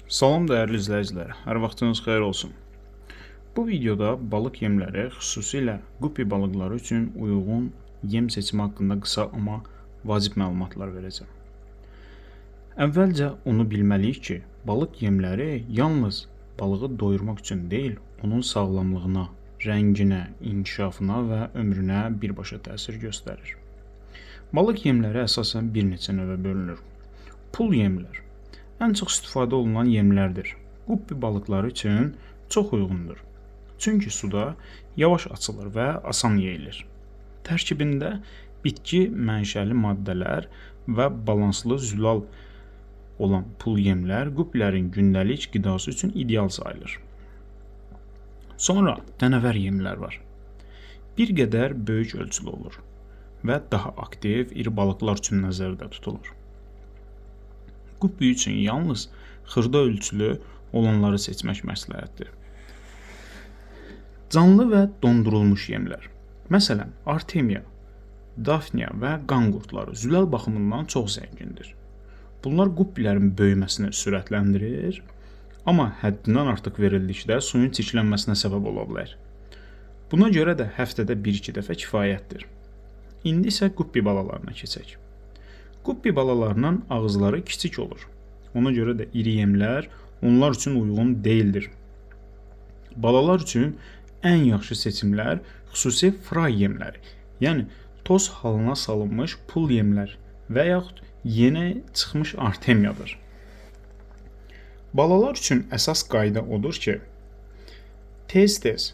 Salam dəyərli izləyicilər, hər vaxtınız xeyir olsun. Bu videoda balıq yemləri, xüsusilə qupi balıqları üçün uyğun yem seçimi haqqında qısa, amma vacib məlumatlar verəcəm. Əvvəlcə onu bilməliyik ki, balıq yemləri yalnız balığı doyurmaq üçün deyil, onun sağlamlığına, rənginə, inkişafına və ömrünə birbaşa təsir göstərir. Balıq yemləri əsasən bir neçə növə bölünür. Pul yemlər ən çox istifadə olunan yemlərdir. Quppi balıqları üçün çox uyğundur. Çünki suda yavaş açılır və asan yeyilir. Tərkibində bitki mənşəli maddələr və balanslı zülal olan pul yemlər quppilərin gündəlik qidası üçün ideal sayılır. Sonra dənəvər yemlər var. Bir qədər böyük ölçülü olur və daha aktiv iri balıqlar üçün nəzərdə tutulur. Quppi üçün yalnız xırda ölçülü olanları seçmək məsləhətdir. Canlı və dondurulmuş yemlər. Məsələn, artemiya, dafniya və qan qurdları zülal baxımından çox zəngindir. Bunlar quppilərin böyüməsini sürətləndirir, amma həddindən artıq verildikdə suyun çirklənməsinə səbəb ola bilər. Buna görə də həftədə 1-2 dəfə kifayətdir. İndi isə quppi balalarına keçək. Quppi balalarının ağızları kiçik olur. Ona görə də iri yemlər onlar üçün uyğun deyildir. Balalar üçün ən yaxşı seçimlər xüsusi fray yemləri, yəni toz halına salınmış pul yemlər və yaxud yeni çıxmış artemiyadır. Balalar üçün əsas qayda odur ki, tez-tez,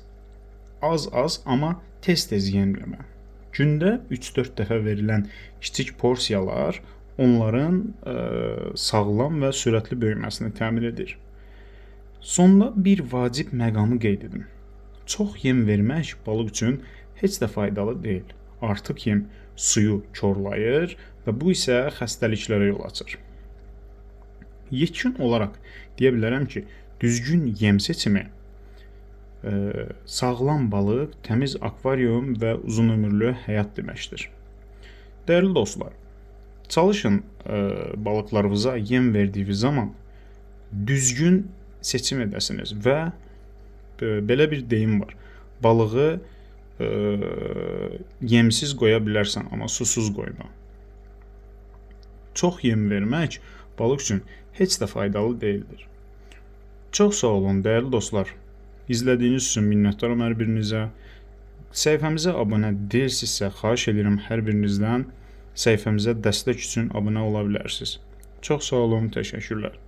az-az, amma tez-tez yemləmə. Gündə 3-4 dəfə verilən kiçik porsiyalar onların sağlam və sürətli böyüməsini təmin edir. Sonda bir vacib məqamı qeyd edim. Çox yem vermək balıq üçün heç də faydalı deyil. Artıq yem suyu korlayır və bu isə xəstəliklərə yol açır. Yekun olaraq deyə bilərəm ki, düzgün yem seçimi sağlam balıq, təmiz akvarium və uzunömürlü həyat deməkdir. Dəyərli dostlar, çalışın balıqlarınıza yem verdiyiniz zaman düzgün seçim edəsiniz və belə bir deyim var. Balığı yemsiz qoya bilərsən, amma susuz qoyma. Çox yem vermək balıq üçün heç də faydalı deyildir. Çox sağ olun dəyərli dostlar. İzlədiyiniz üçün minnətdaram hər birinizə. Səhifəmizə abunə deyilsinizsə, xahiş edirəm hər birinizdən səhifəmizə dəstək üçün abunə ola bilərsiniz. Çox sağ olun, təşəkkürlər.